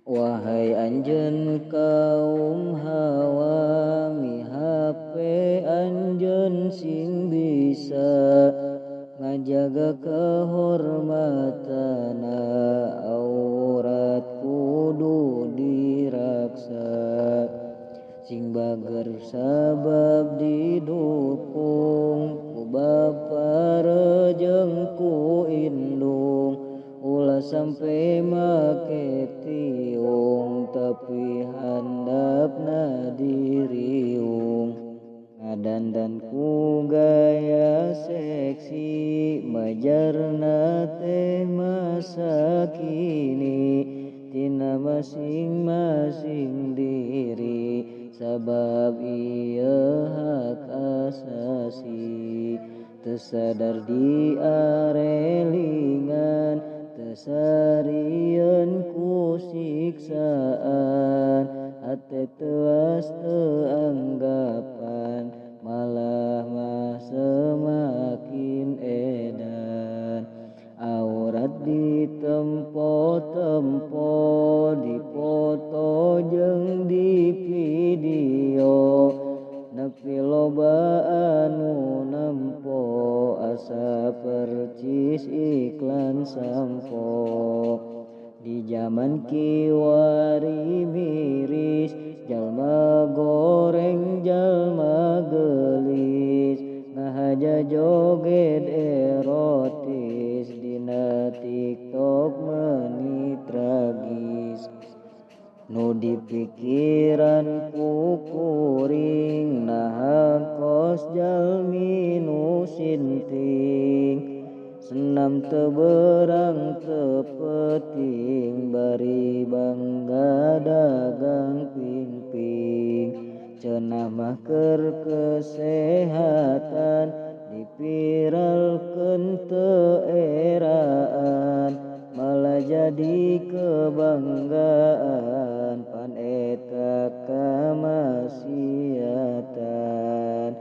Wahai anjeun kaum hawa mihape anjeun sing bisa ngajaga kehormatana aurat kudu diraksa sing bager sabab didukung ku bapa rejeng ku indung ulah sampai make tiung tapi handapna diriung ngadandan ku gaya seksi majarna teh masa kini tina masing-masing diri sabab ieu hak asasi teu sadar diarelingan teu sarieun ku siksaan hate teuas teu anggapan malah mah semakin edan aurat ditempo-tempo dipoto jeung di video nepi loba anu nempo asa percis iklan sampo di jaman kiwari miris jalma goreng jalma geulis ngahaja joget erotis dina TikTok meuni tragis nu dipikiran ku kuring naha kos jalmi nu sinting senam teu berang teu peuting bari bangga dagang pingping cenah mah keur kesehatan dipiralkeun teu eraan malah jadi kebanggaan pan eta kamaksiatan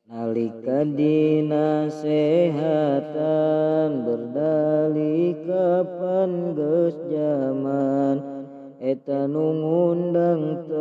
nalika dinasehatan berdalih kapan geus jaman eta nu ngundang teu